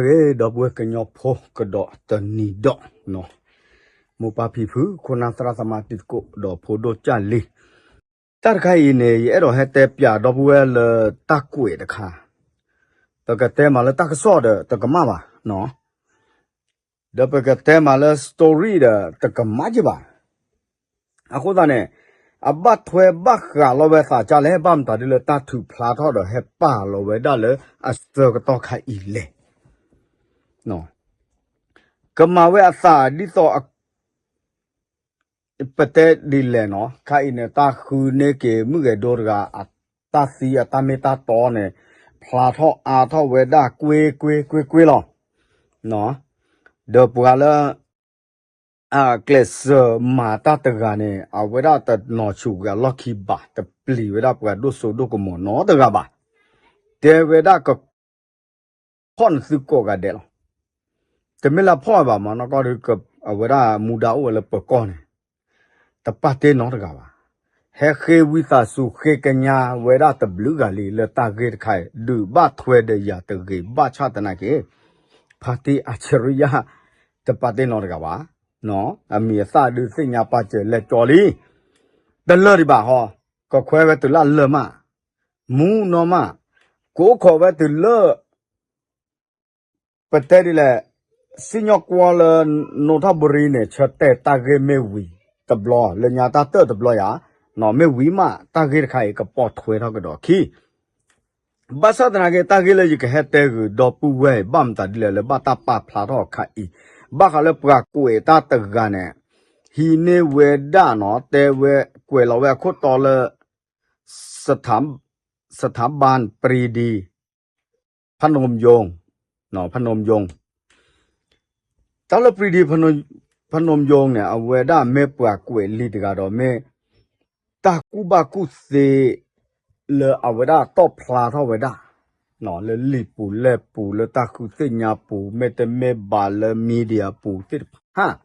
ဂ့ၤ ဒီပုၢ်ဝဲၢ်ကညီဖိကဒီးတနံၤဒီး, မိၢ်ပၢ်ဖံဖု ခိၣ်နၢ်သရၣ်သမါတံၤသကိး ဒီးဖိဒိၣ်ကၢ်လံၤ, တၢ်တခါအံၤန့ၣ် ယအဲၣ်ဒိးဟဲတဲပၠးဒီပုၢ်ဝဲၢ်လၢတၢ်ကွဲးတခါ, ပကတဲမးလၢတၢ်ကစီၣ်ဒီးတကမၣ်ဘၣ်, ဒီးပကတဲမးလၢ story ဒီးတကမၣ်က့ဘၣ်. အဃိသတးန့ၣ် အဘၣ်ထွဲဘၣ်ဃးလီၤဝဲသးကၢ်လဲၣ် ဘၣ်မတၤဒ်လၢတၢ်ထုးဖျါထီၣ်ဒီးဟဲပာ်လီၤဝဲဒၣ်လၢအဆၢကတီၢ်ခါအံၤလဲၣ်. ကမၤဝဲအသးဒ်သိး ပတဲဒ်လဲၣ်နီၤ, ခါအံၤန့ၣ် တၢ်ဃုန့ၢ်က့ၤမုၣ်ဂဲၤဒိတဂၤ အတၢ်သံအတၢ်မ့ၢ်တၢ်တီန့ၣ် ဖျါထီၣ်အါထီၣ်ဝဲဒၣ်ကွ့ကွ့ကွ့ကွ့လီၤ. ဒီးပှၤလၢ အကျဲးစၢးမၤတၢ်တဂၤန့ၣ် အဝဲဒၣ်တနီၤဆူၣ်ဂၤလီၢ်ခံဘၣ်, တပျံၤဝဲဒၣ်ပှၤဒိၣ်စိဒိၣ်ကမီၤနီတဂၤဘၣ်. တဲဝဲဒၣ်က ဖီၣ်နသုကိးဂၤဒဲးလီၤ. တမ့ၢ်လၢဖီၣ်ဘၣ်မးနီၢ်ကီၢ်ဒီး အဝဲဒၣ်မူဒါအိၣ်ဝဲလၢပၢၤကီၢ်န့ၣ် တပာ်တ့ၢ်နီတဂၤဘၣ်. ဟဲဃ့ဝံသးစူၤဃ့ကညးဝဲဒၣ်တဘျုးဂၤလံ လၢတၢ်ဂ့ၢ်တခါအံၤ ဒုးဘၣ်ထွဲဒီးယၤတဂ့ၤ ဘၣ်ဆၣ်သနာ်က့ ဖါတံၢ်အၣ်ဆရံယါ တပာ်တ့ၢ်နီတဂၤဘၣ်. အမံၤအသၣ်ဒုးသ့ၣ်ညါပာ်စၢၤလဲၤကၠီလံ တလၢာ်ဒံးဘၣ်ဟီ, ကခွဲးဝဲတုၤလၢအလၢာ်မး, မူနီၢ်မး, ကအိၣ်ခိးဝဲတုၤလၢ ပတဲဒ်လဲၣ်, စံၣ်ညီၣ်ကွီၢ်လၢ နိထၣ်ဘရံန့ၣ် ဆၢတဲာ်တၢ်ဂ့ၢ်မ့ၢ်ဝံၤတဘျီ လၢညါတၢ်တၢၣ်တဘျီယါ, မ့ၢ်ဝံၤမး တၢ်ဂ့ၢ်တခါအံၤကပိာ်ထွဲထီၣ်ကဒီးခံ ဘၣ်ဆၣ်သနာ်က့ တၢ်ဂ့ၢ်လၢယကဟဲတဲဂုာ်ဒီပုၢ်ဝဲၢ်အံၤ ဘၣ်မတၤဒ်လဲၣ်လၢဘၣ်တၢ်ပာ်ဖျါထီၣ်အခါအံၤ, ဘၣ်ဃးလၢပှၤကွဲးတၢ်တဂၤန့ၣ် ဟံးန့ၢ်ဝဲဒၣ်နီၤ တဲဝဲ ကွဲးလီၤဝဲအခိၣ်တီလၢ สถาบันปรีดี พนมยงค์ พนมยงค์ တၢ်လၢ ပရံဒံ ဖနူယိၤန့ၣ် အဝဲဒၣ်မ့ၢ်ပှၤကွဲးလံာ်တဂၤဒီး မ့ၢ်တၢ်ကူၣ်ဘၣ်ကူၣ်သ့ လၢအဝဲဒၣ်တီၣ်ဖျါထီၣ်ဝဲဒၣ် လၢလံာ်ပူၤလဲၢ်ပူၤ လၢတၢ်ဃုသ့ၣ်ညါပူၤ မ့တမ့ၢ်ဘၣ်လၢ media ပူၤသ့ၣ်တဖၣ်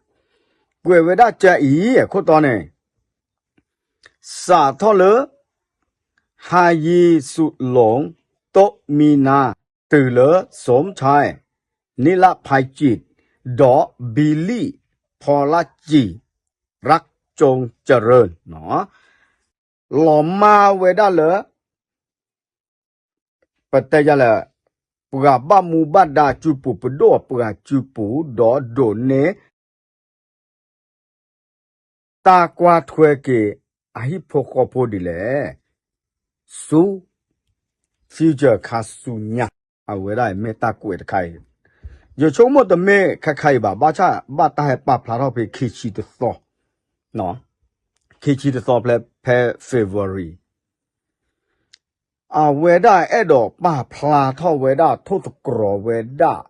ကွဲးဝဲဒၣ်ကၢအံၤ အခိၣ်တီန့ၣ် စးထီၣ်လၢ ဟါယံစူလိၤ တိၣ်မံနါ တုၤလၢ สมชาย นิรภัยจิต ဒီး บิลลี่ พรจี รักจงเจริญ လီၤမၢ်ဝဲဒၣ်လၢ ပတဲယလဲၣ်, ပှၤဘၣ်မူဘၣ်ဒါစုပူၤ ပဒိၣ်ပှၤစုပူၤ ဒီးဒိးန့ၢ် တၢ်ကွၢ်ထွဲက့ၤ အဟံၣ်ဖိဃီဖိဒ်လဲၣ်, ဆူ future ခါဆူညါ, အဝဲဒၣ်မ့ၢ်တၢ်ကွဲးတခါအံၤ, ယဆိကမိၣ်တမ့ၢ်ခါခါအံၤဘၣ်, ဘၣ်ဆၣ်ဘၣ်တၢ်ဟဲပာ်ဖျါထီၣ်ဖဲခံဆံတသီ, ခံဆံတသီဖဲ ဖဲ February အဝဲဒၣ်အဲၣ်ဒိးပာ်ဖျါထီၣ်ဝဲဒၣ် ထိၣ်သတြီၤဝဲဒၣ်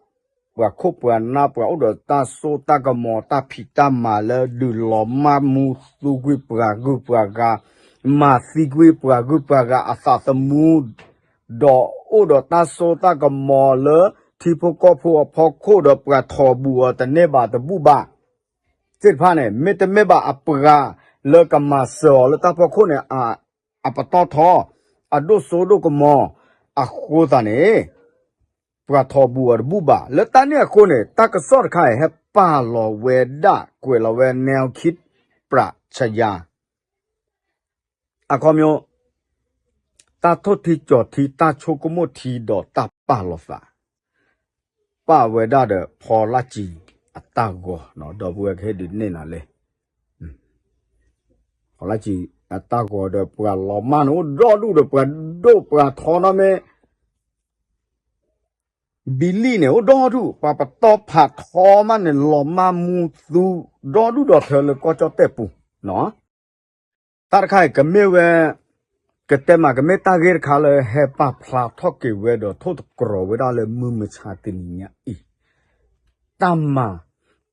ပှၤခိၣ်ပှၤနၢ် ပှၤအိၣ်ဒီးတၢ်စိတၢ်ကမီၤ တၢ်ဖံးတၢ်မၤလၢဒုးလီၤမၢ်မူသူကွံာ်ပှၤဂုၤပှၤဂၤ, မၤသံကွံာ်ပှၤဂုၤပှၤဂၤအသးသမူ, ဒီးအိၣ်ဒီးတၢ်စိတၢ်ကမီၤလၢ ထံဖိကီၢ်ဖိအဖီခိၣ်ဒီးပှၤထိးဘူးအီၤတန့ၢ်ဘၣ်တဘူၣ်ဘၣ် သ့ၣ်တဖၣ်န့ၣ် မ့တမ့ၢ်ဘၣ်အပှၤလၢကမၤစၢၤအီၤလၢတၢ်ဖီခိၣ်န့ၣ် အပတီၢ်ထီ, အဒိၣ်စိဒိၣ်ကမီၤအဃိသတးန့ၣ် ပှၤထိးဘူးအီၤတဘူၣ်ဘၣ်. လၢတၢ်န့ၣ်အဃိန့ၣ် တၢ်ကစီၣ်တခါအံၤ ဟဲပာ်လီၤဝဲဒၣ် ကွဲးလီၤဝဲ แนวคิดปรัชญา အခီပညီ တၢ်ထိၣ်ထံကၠီၤထံ တၢ်ဆိကမိၣ်ထံဒီးတၢ်ပာ်လီၤသး, ပာ်ဝဲဒၣ်ဒီး ဖီလၢ်စံၤအတၢ်ဂီၤ, ဒီပုၢ်ဝဲၢ်ကဟ့ၣ်ဒုးနဲၣ်နၤလဲၣ်, ဖီလၢ်စံၤအတၢ်ဂီၤဒီး ပှၤလီၤမၢ်န့ၣ်အိၣ်ဒီဒူၣ်ဒီး ပှၤဒိၣ်ပှၤထီနီၢ်မ့ၢ် ဘံလံၣ်န့ၣ် အိၣ်ဒီဒူၣ်, ပှၤပတီၢ်ဖးထီမးန့ၣ် လီၤမၢ်မူသူဒီဒူၣ်ဒီးထၢလၢကီၢ်ကၠီၣ်တဲၣ်ပူၤ, တၢ်တခါအံၤကမ့ၢ်ဝဲ ကတဲမး ကမ့ၢ်တၢ်ဂ့ၢ်တခါလၢဟဲပာ်ဖျါထီၣ်က့ၤဝဲဒီး ထိၣ်သတြီၤဝဲဒၣ်လၢမုၢ်မဆါတနံၤညါအံၤ တၢ်မၤ,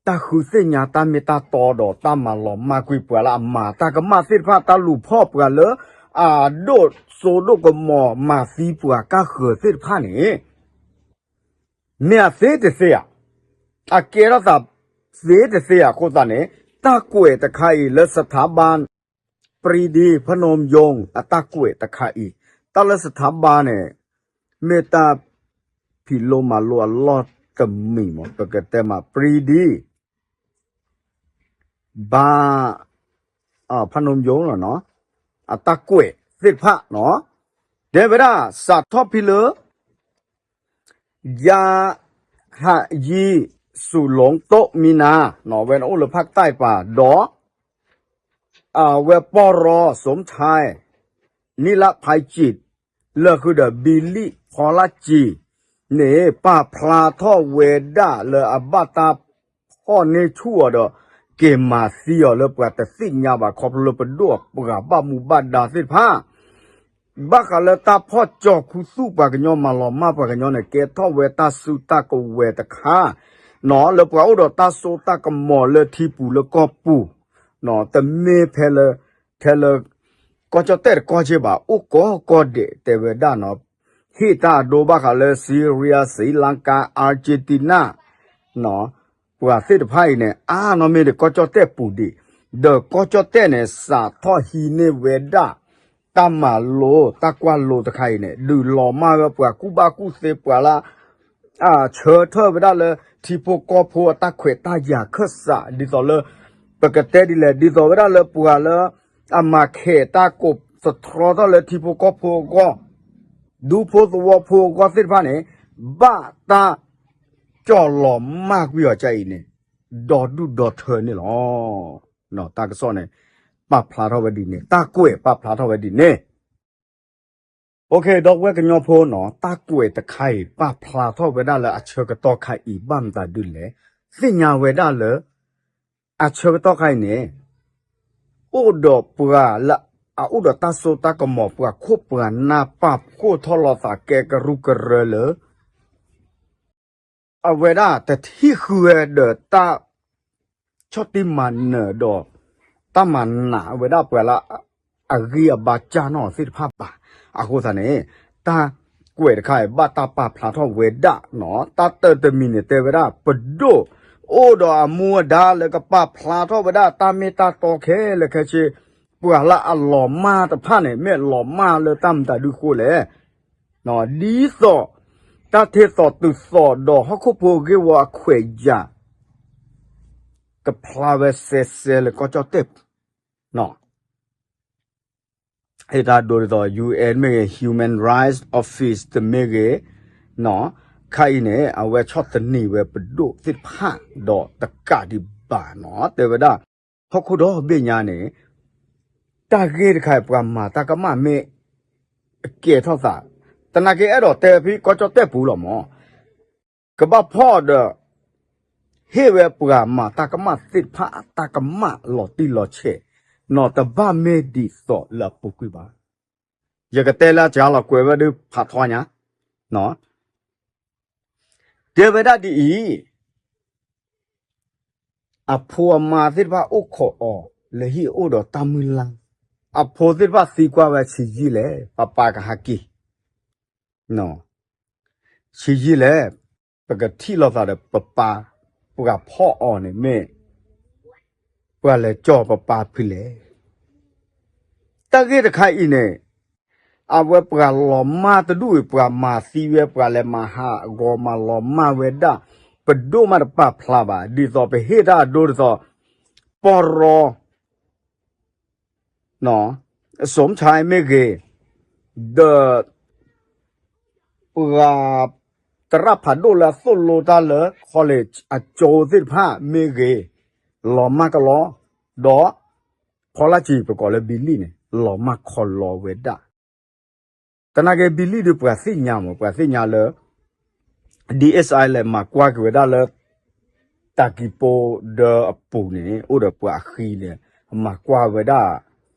တၢ်ဃုသ့ၣ်ညါတၢ်မ့ၢ်တၢ်တီဒီး တၢ်မၤလီၤမၢ်ကွံာ်ပှၤလၢအမၤတၢ်ကမၣ်သ့ၣ်တဖၣ် တၢ်လူၤဖီၣ်ပှၤလၢအဒိၣ်စိဒိၣ်ကမီၤ မၤသံပှၤကါဃၢၤသ့ၣ်တဖၣ်န့ၣ် မ့ၢ်အသ့တသ့ဧါ, အကဲထီၣ်သးသ့တသ့ဧါအဃိသတးန့ၣ် တၢ်ကွဲးတခါအံၤလၢ สถาบัน ပရံဒံ ဖနူယိၤ အတၢ်ကွဲးတခါအံၤ, တၢ်လၢ สถาบัน န့ၣ် မ့ၢ်တၢ်ဖံးလိမၤလိအလီၢ် တမံၤမး ပကတဲမး ပရံဒံ ဘၣ် ဖးနိယိလီၤနီၤ အတၢ်ကွဲးသ့ၣ်တဖၣ်နီၤ တဲဝဲဒၣ် စးထီၣ်ဖဲလၢ ယၤဟးယံၤ စူးလူးတိၣ်မံနၤ နီၤဝဲန့ၣ်အိၣ်လၢဖးကတၢၢ်ပၤဒီး အဝဲပီၢ်ရီ စိမၣ်ဆဲ နံၣ်လၣ်ဖးကံး လၢဃုာ်ဒီး ဘံလံၣ်ဖီလၣ်ကံး န့ၣ် ပာ်ဖျါထီၣ်ဝဲဒၣ်လၢအဘၣ်တၢ်ဖီၣ်န့ၢ်ဆူၣ်အီၤဒီး က့ၤမၤသံအီၤလၢပှၤတသ့ၣ်ညါဘၣ် ခီဖျိလၢပဒိၣ်ပှၤဘၣ်မူဘၣ်ဒါသ့ၣ်တဖၣ် ဘၣ်ဃးလၢတၢ်ဖီၣ်ကၠီၤခူသူၣ်ပှၤကညီမၤလီၤမၢ်ပှၤကညီန့ၣ် ကဲထီၣ်ဝဲတၢ်စုတၢ်ကဝဲၤတခါ နီၤ လၢပှၤအိၣ်ဒီးတၢ်စိတၢ်ကမီၤလၢထံပူၤလၢကီၢ်ပူၤ နီၤ တမ့ၢ်ဖဲလၢ ထဲလၢ ကီၢ်ကၠီၣ်တဲၣ်တကီၢ်က့ဘၣ် အိၣ်ကိးကီၢ်ဒဲးတဲဝဲဒၣ်နီၤ ဟ့ၣ်တၢ်အဒိဘၣ်ဃးလၢ Syria Sri Lanka Argentina နီၤ ပှၤသ့ၣ်တဖၣ်အံၤန့ၣ် အါနီၢ်မ့ၢ်ဒီးကီၢ်ကၠီၣ်တဲၣ်ပူၤဒံး ဒီးကီၢ်ကၠီၣ်တဲၣ်န့ၣ် စးထီၣ်ဟံးန့ၢ်ဝဲဒၣ် တၢ်မၤလိ တၢ်ကွၢ်လိတခါအံၤန့ၣ် ဒုးလီၤမၢ်ဝဲပှၤကူၣ်ဘၣ်ကူၣ်သ့ပှၤလၢ အဆၢထၢၣ်ဝဲဒၣ်လၢ ထံဖိကီၢ်ဖိအတၢ်ခွဲးတၢ်ယာ်ခၢၣ်စး ဒ်သိးလၢ ပကတဲဒ်လဲၣ် ဒ်သိးဝဲဒၣ်လၢပှၤလၢ အမၤခဲးတၢ်ကိးသတြီထီၣ်လၢထံဖိကီၢ်ဖိအဂီၢ် ဒူဖိသဝီဖိအဂီၢ်သ့ၣ်တဖၣ်န့ၣ် ဘၣ်တၢ်ကၠီၣ်လီၤမၢ်ကွံာ်အီၤကအံၤန့ၣ် ဒီဒူၣ်ဒီထၢန့ၣ်လီၤ. တၢ်ကစီၣ်န့ၣ် ပာ်ဖျါထီၣ်ဝဲဒ်န့ၣ် တၢ်ကွဲးပာ်ဖျါထီၣ်ဝဲဒ်န့ၣ် ဒီပုၢ်ဝဲၢ်ကညီဖိနီၤ တၢ်ကွဲးတခါအံၤ ပာ်ဖျါထီၣ်ဝဲဒၣ်လၢအဆၢကတီၢ်ခါအံၤ ဘၣ်မတၤဒုလဲၣ် သ့ၣ်ညါဝဲဒၣ်လၢ အဆၢကတီၢ်ခါအံၤန့ၣ် အိၣ်ဒီးပှၤလၢ အအိၣ်ဒီးတၢ်စိတၢ်ကမီၤ ပှၤခိၣ်ပှၤနၢ် ပာ်ဖှိၣ်ထီၣ်လိာ်သးကဲကရူၢ်ကရၢလၢ အဝဲဒၣ်တထံၣ်ဃုာ်ဝဲဒီးတၢ် ဆီၣ်တံၢ်မၤနၢၤဒီး တၢ်မၤနးဝဲဒၣ်ပှၤလၢ အဂံၢ်အဘါစၢ်နီၣ်သ့ၣ်တဖၣ်ဘၣ်. အဃိသတးန့ၣ် တၢ်ကွဲးတခါအံၤ ဘၣ်တၢ်ပာ်ဖျါထီၣ်ဝဲဒၣ်နီၤ တၢ်တၢတမံၤန့ၣ် တဲဝဲဒၣ် ပဒိၣ်အိၣ်ဒီးအမူအဒါလၢကပာ်ဖျါထီၣ်ဝဲဒၣ် တၢ်မ့ၢ်တၢ်တီခဲလၢာ်ခဲဆ့ ပှၤလၢအလီၤမၢ်တဖၣ်န့ၣ် မ့ၢ်လီၤမၢ်လၢတၢ်မတၤဒုအဃိလဲၣ် ဒ်သိး တၢ်ထဲသိးတုၤသိးဒီးဟီၣ်ခိၣ်ဖိအဂ့ၢ်ဝီအခွဲးယာ် ကဖျါဝဲစဲစဲလၢကီၢ်ကၠီၣ်တဲၣ်ပူၤ ဟ့ၣ်တၢ်ဒိဒ်သိး ယူအ့ၣ်အ့ၣ် မ့ၢ်ဂ့ၤ Human Rights Office တမ့ၢ်ဂ့ၤ ခါအံၤန့ၣ် အဝဲဆီၣ်သနံးဝဲပဒိၣ်သ့ၣ်တဖၣ်ဒီးတကးဒံးဘၣ်နီၤ တဲဝဲဒၣ် ဟီၣ်ခိၣ်ဒီဘ့ၣ်ညါန့ၣ် တၢ်ဂ့ၢ်တခါအံၤ ပှၤမၤတၢ်ကမၣ်မ့ၢ် ကဲထီၣ်သး သနာ်က့အဲၣ်ဒိးတဲဖဲကီၢ်ကၠီၣ်တဲၣ်ပူၤလီၤမး ကဘၣ်ဖီၣ်ဒီး ဟ့ၣ်ဝဲပှၤမၤတၢ်ကမၣ်သ့ၣ်တဖၣ်အတၢ်ကမၣ်လီၤတံၢ်လီၤဆဲး နီၤတဘၣ်မ့ၢ်ဒ်သိးလၢအပူၤကွံာ်ဘၣ်. ယကတဲလၢအစှၤလီၤကွဲးဝဲဒၣ်ဖးထီညါ တဲဝဲဒၣ်ဒ်အံၤ အဖိအမါသ့ၣ်တဖၣ်အိၣ်ခိးအီၤ လၢဟံၣ်အိၣ်ဒီးတၢ်မုၢ်လၢ် အဖိသ့ၣ်တဖၣ်သံကွၢ်ဝဲဆံးယံာ်လဲၣ် ပပၢ်ကဟဲက့ၤ ဆံးယံာ်လဲၣ် ပကထံၣ်လိာ်သးဒီးပပၢ် ပှၤဖီၣ်အီၤန့ၣ်မ့ၢ် ပှၤလဲၤကၠီၣ်ပပၢ်ဖဲလဲၣ် တၢ်ဂ့ၢ်တခါအံၤန့ၣ် အဝဲပှၤလီၤမၢ်တဒူၣ်အံၤ ပှၤမၤသံဝဲ ပှၤလဲၤမၤဟးဂီၤမၤလီၤမၢ်ဝဲဒၣ် ပဒိၣ်မးတပာ်ဖျါဘၣ် ဒ်သိးပဟ့ၣ်တၢ်အဒိဒ်သိး ပီၢ်ရီ စိမၣ်ဆါမ့ၢ်ဂ့ၤ ဒီး ပှၤ သရၣ်ဖးဒိၣ်လၢအသိၣ်လိတၢ်လၢ college အကၠိသ့ၣ်တဖၣ်မ့ၢ်ဂ့ၤ လီၤမၢ်ကလီ ဒီး ဖီလၢ်စံၤ ပကိးလၢဘံလံၣ်န့ၣ် လီၤမၢ်ခီလီဝဲဒၣ် သနာ်က့ဘံလံၣ်ဒီးပှၤသ့ၣ်ညါမး ပှၤသ့ၣ်ညါလၢ DSI လဲၤမၤကွၢ်က့ၤဝဲဒၣ်လၢ တၢ်ကံၢ်ပိဒီအပူၤန့ၣ် အိၣ်ဒီးပှၤအဃံန့ၣ် မၤကွၢ်ဝဲဒၣ်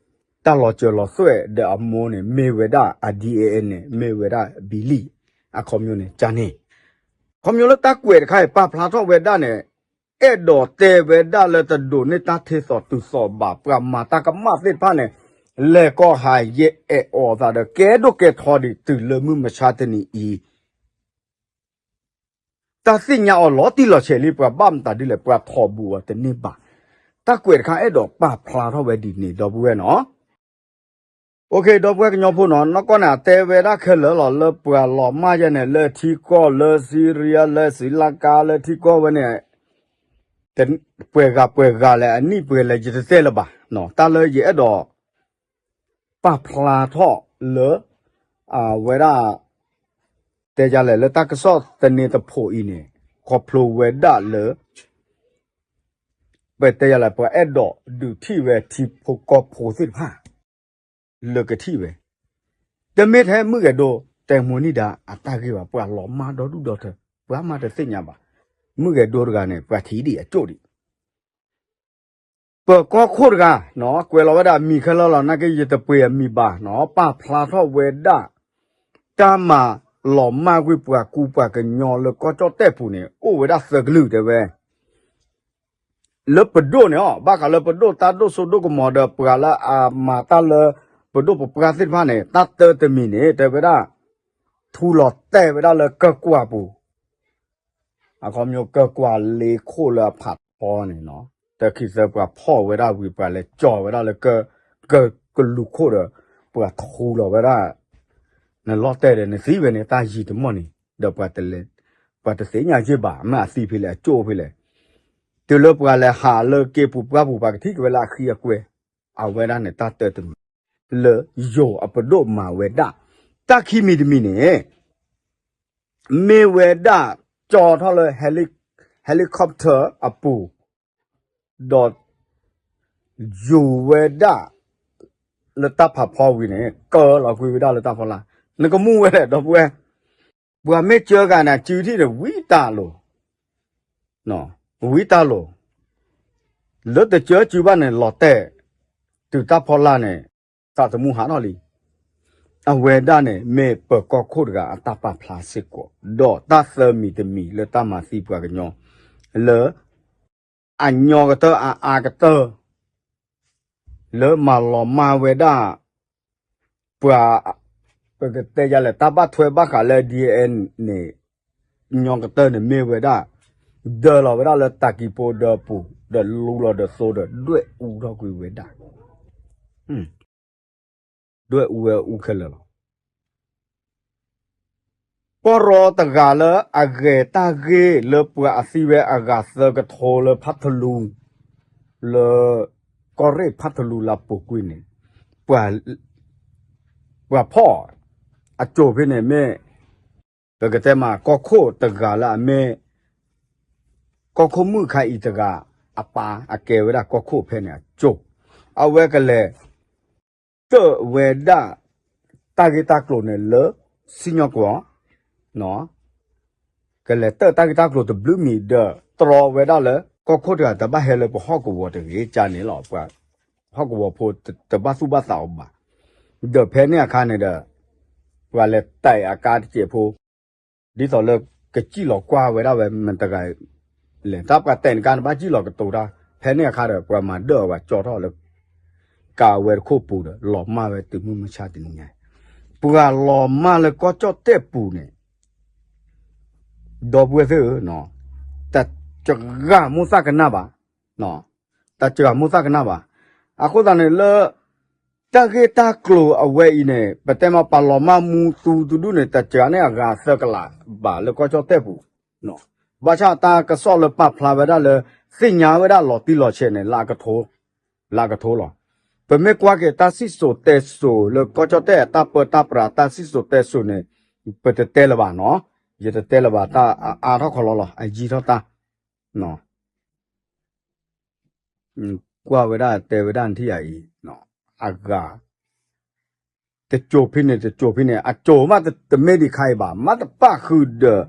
တၢ်လီၤစၢၤလီၤသွဲၣ်ဒီးအမိၢ်န့ၣ် မ့ၢ်ဝဲဒၣ် အ DNA န့ၣ် မ့ၢ်ဝဲဒၣ်ဘံလံၣ် အခီပညီန့ၣ် ကန့ၣ် ခီပညီလၢတၢ်ကွဲးတခါအံၤ ပာ်ဖျါထီၣ်ဝဲဒၣ်န့ၣ် အဲၣ်ဒိးတဲဝဲဒၣ်လၢတဒိးန့ၢ်တၢ်ထဲသိးတုၤသိးဘၣ် ပှၤမၤတၢ်ကမၣ်သ့ၣ်တဖၣ်န့ၣ် လဲၤကီၢ်ဟးယဲၢ်အဲၣ်အီၤသးဒီး ကဲဒိၣ်ကဲထီဒံးတုၤလၢမုၢ်မဆါတနံၤအံၤ တၢ်သ့ၣ်ညါအီၤလီၤတံၢ်လီၤဆဲးလံ ပှၤဘၣ်မတၤဒ်လဲၣ် ပှၤထိးဘူးအီၤတန့ၢ်ဘၣ်. တၢ်ကွဲးတခါအဲၣ်ဒိးပာ်ဖျါထီၣ်ဝဲဒ်န့ၣ် ဒီပုၢ်ဝဲၢ်နီၤ. ဒီပုၢ်ဝဲၢ်ကညီဖိနီၤ နီၢ်ကီၢ်န့ၣ် အတဲဝဲဒၣ်ခဲလၢာ်လီၤ လၢပှၤလီၤမၢ်ယဲန့ၣ် လၢထံကီၢ်လၢ Syria လၢ Sri Lanka လၢထံကီၢ်ဝဲန့ၣ် ပှဲၤဂၤပှဲၤဂၤလဲၣ် အနံၣ်ပှဲၤလဲၣ် ယတတဲလၢၤဘၣ်, တၢ်လၢယအဲၣ်ဒိး ပာ်ဖျါထီၣ်လၢ အဝဲဒၣ် တဲယၤလဲၣ်လၢတၢ်ကစီၣ်သန့တဖိးအံၤန့ၣ် ခီဖျိဝဲဒၣ်လၢ ပတဲယၤလဲၣ် ပှၤအဲၣ်ဒိးဒုးထံၣ်ဝဲထံဖိကီၢ်ဖိသ့ၣ်တဖၣ် လၢကထံၣ်ဝဲ, တမ့ၢ်ထဲမုၣ်ဂဲၤဒိတဲမိၢ်နံၣ်ဒါအတၢ်ဂ့ၢ်ဘၣ် ပှၤလီၤမၢ်ဒီဒူၣ်ဒီထၢ ပှၤမၤတသ့ၣ်ညါဘၣ်, မုၣ်ဂဲၤဒိတဂၤန့ၣ် ပှၤထံၣ်ဒံးအကၠိၣ်ဒံး ပကီၢ်ခိၣ်တဂၤ ကွဲးလီၤဝဲဒၣ်အမံၤခဲလၢာ်လီၤ နာ်က့ယတပှ့ၤအမံၤဘၣ်နီၤ ပာ်ဖျါထီၣ်ဝဲဒၣ် တၢ်မၤလီၤမၢ်ကွံာ်ပှၤကူပှၤကညီလၢကီၢ်ကၠီၣ်တဲၣ်ပူၤန့ၣ် အိၣ်ဝဲဒၣ်သၢကလုာ်တဲဝဲ လၢပဒိၣ်န့ၣ်အီၤ ဘၣ်ဃးလၢပဒိၣ်တၢ်ဒိၣ်စိဒိၣ်ကမီၤဒီး ပှၤလၢအမၤတၢ်လၢ ပဒိၣ်ပပှၢ်သ့ၣ်တဖၣ်န့ၣ် တၢ်တၢတမံၤန့ၣ် တဲဝဲဒၣ် ထူလီၤတဲာ်ဝဲဒၣ်လၢကၢၢ်ကွၢ်ပူၤ အခီပညီကၢၢ်ကွၢ်လ့ခိၣ်လၢအဖးထီန့ၣ်နီၤ တခံသၢပှၤဖီၣ်ဝဲဒၣ်ဝံၤ ပှၤလဲၤကၠီၤဝဲဒၣ်လၢ ကၢၢ်ကလူးခိၣ်ဒီး ပှၤထူလီၤဝဲဒၣ် နလီၤတဲာ်ဒီးနသံဝဲန့ၣ် တၢ်ယံၤတမီၢ်န့ၣ် ဒီး ပှၤတသ့ၣ်ညါယ့ၢ်ဘၣ် မ့ၢ်အသံဖဲလဲၣ် အကၠိၣ်ဖဲလဲၣ် တုၤလၢပှၤလဲၤဟးလၢက့ၤပူၤပှၢ်ပူၤ ပှၤကထံၣ်က့ၤဝဲလၢအဃံအကွဲ အဝဲဒၣ်န့ၣ် တၢ်တၢတမံၤ လၢယိၤအပဒိၣ်မၤဝဲဒၣ် တၢ်ခံမံၤတမံၤန့ၣ် မ့ၢ်ဝဲဒၣ် ကၠီထီၣ်လၢ helicopter အပူၤ ဒီး ယူၤဝဲဒၣ် လၢတၢ်ဖးဖီဝံၤန့ၣ် ကၢလီၤကွံာ်ဝဲဒၣ်လၢတၢ်ဖီလာ် နကမူဝဲလဲၣ် ဒီပုၢ်ဝဲၢ် ပှၤမ့ၢ်ကၢဂၤန့ၣ် စုထံၣ်န့ၣ် ဝံတၢ်လိၤ ဝံတၢ်လိၤ လၢတကၢစုဘၣ်န့ၣ် လီၤတဲာ် တုၤတၢ်ဖီလာ်န့ၣ် သးသမူဟးထီၣ်လံ အဝဲဒၣ်န့ၣ် မ့ၢ်ပကီၢ်ခိၣ်တဂၤအတၢ်ပာ်ဖျါစ့ၢ်ကီး ဒီးတၢ်သၢမံၤတမံၤလၢတၢ်မၤသံပှၤကညီ လၢ အညီကတၢၢ်အအါကတၢၢ် လၢမၤလီၤမၢ်ဝဲဒၣ် ပှၤ ပကတဲယၤလဲၣ် တၢ်ဘၣ်ထွဲဘၣ်ဃးလၢ DNA န့ၣ် ညီကတၢၢ်န့ၣ်မ့ၢ်ဝဲဒၣ် ဒၢလီၤဝဲဒၣ်လၢတၢ်ကံၢ်ဖိဒီးပူၤ ဒီးလူလီၤဒီးသိဒီး ဒွဲၣ်အူထီၣ်ကွံာ်ဝဲဒၣ် ဒွဲၣ်အူဝဲအူခဲလၢာ်လီၤ. ပီၢ်ရီတဂၤလၢအဂဲၤတၢ်ဂ့ၢ်လၢပှၤအသံဝဲအဂၤသၢကထိလၢဖးထလူ လၢ ကီၢ်ရ့ၣ်ဖးထလူလၢအပူၤကွံာ်န့ၣ် ပှၤဖီၣ် အစိၤဖဲန့ၣ်မ့ၢ် ပကတဲမး ကီၢ်ခိၣ်တဂၤလၢအမ့ၢ် ကီၢ်ခိၣ်မုၣ်ခါအံၤတဂၤ အပၢ်အကဲဝဲဒၣ်ကီၢ်ခိၣ်ဖဲန့ၣ်အစိၤ အဝဲကလဲၤ တၢၣ်ဝဲဒၣ် တၢ်ဂ့ၢ်တၢ်ကျိၤန့ၣ်လၢ စံၣ်ညီၣ်ကွီၢ် ကလဲၤတၢၣ်တၢ်ဂ့ၢ်တၢ်ကျိၤတဘျုးမံၤဒီး တြီဝဲဒၣ်လၢ ကီၢ်ခိၣ်တဂၤတဘၣ်ဟဲလၢပဟီၣ်ကဝီၤတဂ့ၤကန့ၣ်လီၤ. ပှၤဟီၣ်ကဝီၤဖိတဘၣ်သူၣ်ဘၣ်သးအီၤဘၣ်. ဒီးဖဲန့ၣ်အခါန့ၣ်ဒီး ပှၤလဲၤတဲာ်အကါတစဲးဖိ ဒ်သိးလၢကစံၣ်လီၤကွၢ်ဝဲဒၣ်ဝဲမတဂၤလဲၣ် တၢ်ပှၤတဲာ်နကါနဘၣ်စံၣ်လီၤကတိၤတၢ် ဖဲန့ၣ်အခါဒီး ပှၤမၤဒၢၣ်အီၤဝဲကၠီထီၣ်လၢ ကးဝဲတခိၣ်ပူၤဒီး လီၤမၢ်ဝဲတုၤမုၢ်မဆါတနံၤညါ ပှၤလီၤမၢ်လၢကီၢ်ကၠီၣ်တဲၣ်ပူၤန့ၣ် ဒီပုၢ်ဝဲၢ်သ့ၣ်ဧၢ, တစှၤမိၣ်သၣ်ကနၣ်ဘၣ်, တစှၤမိၣ်သၣ်ကနၣ်ဘၣ်. အဃိသတးန့ၣ်လၢ တၢ်ဂ့ၢ်တၢ်ကျိၤအဝဲအံၤန့ၣ် ပတဲမ့ၢ်ပှၤလီၤမၢ်မူသူတဒူၣ်န့ၣ် တစှၤန့ၢ်အဂၤသၢကလးဘၣ်လၢကီၢ်ကၠီၣ်တဲၣ်ပူၤ, ဘၣ်ဆၣ်တၢ်ကစီၣ်လၢပာ်ဖျါဝဲဒၣ်လၢ သ့ၣ်ညါဝဲဒၣ်လီၤတံၢ်လီၤဆဲးန့ၣ် လၢအကထိလီၤ. ပမ့ၢ်ကွၢ်က့ၤတၢ်စံၣ်စိၤတဲစိၤလၢကီၢ်ကၠီၣ်တဲၣ်အတၢ်ပၢတၢ်ပြးတၢ်စံၣ်စိၤတဲစိၤန့ၣ် ပတတဲလၢၤဘၣ်နီၤ, ယတတဲလၢၤဘၣ် တၢ်အါထီၣ်ခီလီလီၤ အယံာ်ထီၣ်တၢ် ကွၢ်ဝဲဒၣ်တဲဝဲဒၣ်နထံၣ်ယၤအံၤ အဂၤ တစိၤဖဲန့ၣ် တစိၤဖဲန့ၣ် အစိၤမးတမ့ၢ်ဒံးခါအံၤဘၣ် မ့ၢ်တပၣ်ဃုာ်ဒီး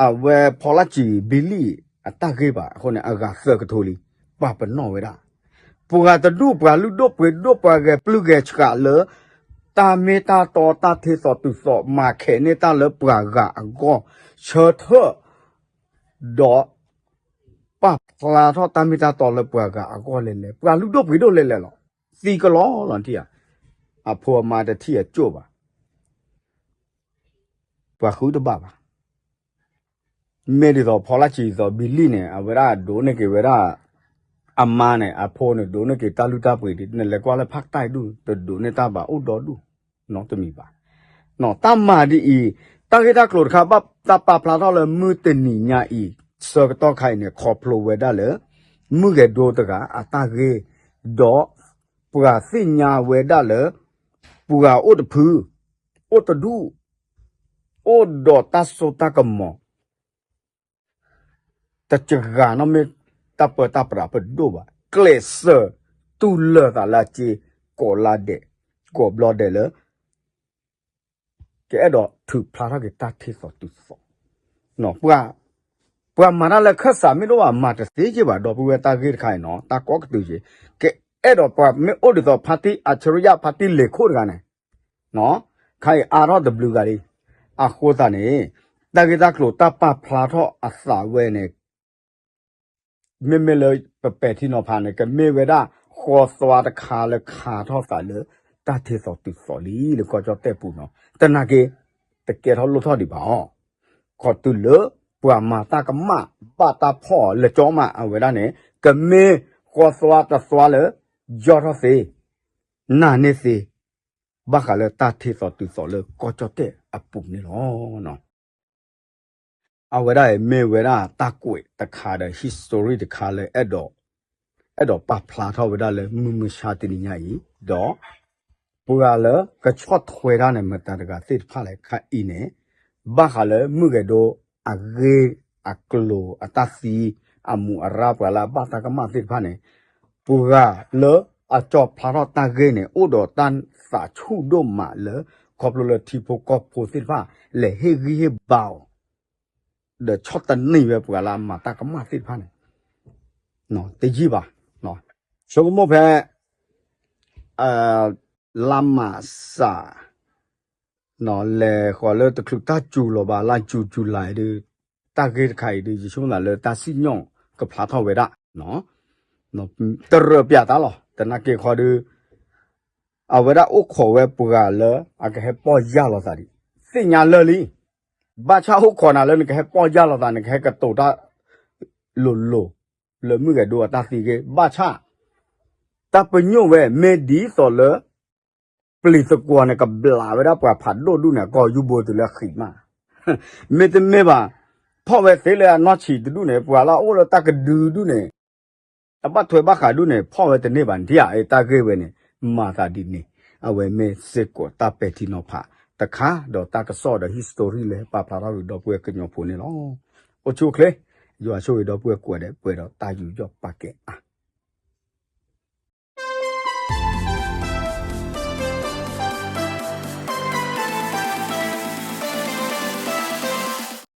အဝဲဖီလၢ်စံၣ်ဘံလံၣ်အတၢ်ဂ့ၢ်ဘၣ် အဃိန့ၣ် အဂၤသၢကထိလံ ပှၤပနီၣ်ဝဲဒၣ် ပှၤတဒူၣ်ပှၤလုၢ်ဒိၣ်ပှ့ၤဒိၣ်ပှၤဂဲၤပျုၢ်ဂဲၤဆှးလၢ တၢ်မ့ၢ်တၢ်တီတၢ်ထ့သိးတုၤသိးမၤခဲးန့ၢ်တၢ်လၢပှၤဂၤအဂီၢ် ဆၢထၢၣ် ဒီး ပာ်ဖျါထီၣ်တၢ်မ့ၢ်တၢ်တီလၢပှၤဂၤအဂီၢ်လဲၣ်လဲၣ် ပှၤလုၢ်ဒိၣ်ပှ့ၤဒိၣ်လဲၣ်လဲၣ်လီၤ. သံကလီလီၤထံၣ်ဧါ, အဖိအမါတထံၣ်အကၠိၣ်ဘၣ်, ပှၤဃုတဘၣ်ဘၣ်. မ့ၢ်ဒ်သိးဖီလၢ်စံၣ်သိးဘံလံၣ်န့ၣ် အဝဲဒၣ်ဒိးန့ၢ်က့ၤဝဲဒၣ် အမါန့ၣ် အဖိန့ၣ် ဒိးန့ၢ်က့ၤတၢ်လုၢ်တၢ်ပှ့ၤဒ် နလဲၤကွၢ်လၢဖးတၢ်ဒူၣ် တဒိးန့ၢ်တၢ်ဘၣ်အိၣ်ဒီဒူၣ် နီတမံၤဘၣ်. တၢ်မၤဒ်အံၤ တၢ်ဂ့ၢ်တၢ်ကျိၤတခါ ဘၣ်တၢ်ပာ်ဖျါထီၣ်လၢမုၢ်တနံၤညါအံၤ ဆၢကတီၢ်ခါအံၤန့ၣ် ခီဖျိဝဲဒၣ်လၢ မုၢ်ဂဲၤဒိတဂၤအတၢ်ဂ့ၢ် ဒီးပှၤသ့ၣ်ညါဝဲဒၣ်လၢ ပှၤအိၣ်တဖု အိၣ်တဒူၣ် အိၣ်ဒီးတၢ်စိတၢ်ကမီၤ တစှၤနီတမ့ၢ်တၢ်ပၢတၢ်ပြးပဒိၣ်ဘၣ်. ကျဲးစၢးတူၢ်လၢာ်သးလၢအစ့ ကိးလါဒဲး ကိးဘျီဒဲးလၢ ကအဲၣ်ဒိးထုးဖျါထီၣ်က့ၤတၢ်ထံၣ်သီတုၤသီ ပှၤမၤတၢ်လၢခၢၣ်စးမ့ၢ်တအိၣ်ဘၣ် မၤတသ့က့ၤဘၣ် ဒီပုၢ်ဝဲၢ် တၢ်ဂ့ၢ်တခါအံၤနီၤ တၢ်ကိးကတုၤက့ၤ ကအဲၣ်ဒိးပှၤမ့ၢ်အိၣ်ဒ်သိး ဖါတံၢ် အၡရံယ ဖါတံၢ်လ့ၤခိၣ်တဂၤန့ၣ် ခါအံၤအါထီၣ်တဘျုးဂၤလံ. အဃိသတးန့ၣ် တၢ်ဂ့ၢ်တၢ်ကျိၤတၢ်ပာ်ဖျါထီၣ်အသးဝဲန့ၣ် မ့မ့ၢ်လၢပပဲာ်ထံနီၤဖးန့ၣ် ကမ့ၢ်ဝဲဒၣ်ဃီသွါတခါလၢခးထီၣ်သးလၢတၢ်ထံၣ်သီတုၤသီလံလၢကီၢ်ကၠီၣ်တဲၣ်ပူၤနီၤ တနာ်က့ တကဲထီၣ်လိၣ်ထီၣ်ဒံးဘၣ်အီၤ ခီတုၤလၢပှၤမၤတၢ်ကမၣ်ဘၣ်တၢ်ဖီၣ်အီၤလၢကၠီမးအဝဲဒၣ်န့ၣ် ကမ့ၢ်ဃီသွါတသွါလၢ ယီၢ်ထီၣ်သ့ နာ်န့ၢ်သ့ ဘၣ်ဃးလၢတၢ်ထံၣ်သီတုၤသီလၢကီၢ်ကၠီၣ်တဲၣ်အပူၤန့ၣ်လီၤ. အဝဲဒၣ်အံၤမ့ၢ်ဝဲဒၣ်တၢ်ကွဲးတခါဒီး history တခါလၢအဲၣ်ဒိး အဲၣ်ဒိးပာ်ဖျါထီၣ်ဝဲဒၣ်လၢမုၢ်မဆါတနံၤညါအံၤ ဒီး ပှၤလၢကဆီၣ်ထွဲတၢ်န့ၣ် မတၤတဂၤသ့ၣ်တဖၣ်လဲၣ်ခါအံၤန့ၣ် ဘၣ်ဃးလၢမုၢ်ဂဲၤဒိအဂ့ၢ်အကျိၤအတၢ်သံ အမူးအရၢ်ပှၤလၢအဘၣ်တၢ်ကမၣ်သ့ၣ်တဖၣ်န့ၣ် ပှၤလၢအကၠီၣ်ဖျါထီၣ်တၢ်ဂ့ၢ်န့ၣ် အိၣ်ဒီးတၢ်သးဆူၣ်ဒိၣ်မးလၢ ခီဖျိလၢထံဖိကီၢ်ဖိသ့ၣ်တဖၣ် လဲၤဟ့ၣ်ဂံၢ်ဟ့ၣ်ဘါအီၤ ဒီးဆီၣ်သနံးဝဲပှၤလၢအမၤတၢ်ကမၣ်သ့ၣ်တဖၣ်န့ၣ် တယံာ်ဘၣ်. ဆိကမိၣ်ဖဲ လါမးစး လဲၤဃီၤလၢတချုးတၢ်စူၤလီၤဘၣ် လါစူၤ July ဒုး ယဆိကမိၣ်သးလၢတၢ်စံၣ်ညီၣ်ကဖျါထီၣ်ဝဲဒၣ် တရၢပၠးတၢ်လီၤ. တနာ်က့ၤခီဒုး အဝဲဒၣ်အိၣ်ခိးဝဲပှၤလၢအကဟဲပီၢ်ယၢ်လီၤသးဒံး သ့ၣ်ညါလၢာ်လံ. ဘၣ်ဆၣ်အိၣ်ခိးနၤလၢနကဟဲပီၢ်ယၢ်လီၤသး နကဟဲကတိၤတၢ်လိၤလိၤ လၢမုၢ်ဂဲၤဒိအတၢ်သံဂ့ၢ် ဘၣ်ဆၣ် တၢ်ပညိၣ်ဝဲ မ့ၢ်ဒ်သိးလၢ ပျံၤသကွီၤန့ၣ် ကဘျးဝဲဒၣ်ပှၤဖးဒိၣ်ဒူၣ်န့ၣ် ကီၢ်ယူဘိတုၤလၢအဃံးမး မ့တမ့ၢ်ဘၣ် ဖီၣ်ဝဲသ့လၢအနီၢ်ဆံးတဒူၣ်န့ၣ် ပှၤလၢအအိၣ်လၢတၢ်ကဒုဒူၣ်န့ၣ် အဘၣ်ထွဲဘၣ်ဃးဒူၣ်န့ၣ် ဖီၣ်ဝဲတန့ၢ်ဘၣ် နထံၣ်ဧါ တၢ်ဂ့ၢ်ဝဲန့ၣ် မၤသးဒ်န့ၣ် အဝဲမ့ၢ်စ့ၢ်ကီးတၢ်ပဲာ်ထံနီၤဖးတခါ ဒီးတၢ်ကစီၣ်ဒီး history လၢပာ်ဖျါထီၣ်က့ၤဒီပုၢ်ဝဲၢ်ကညီဖိန့ၣ်လီၤ. အိၣ်ဆူၣ်အိၣ်ချ့ ယွၤဆိၣ်ဂ့ၤဒီပုၢ်ဝဲၢ်ကိးဂၤဒဲး ပှဲၤဒီးတၢ်ယူးယီၣ်ပာ်ကဲအါ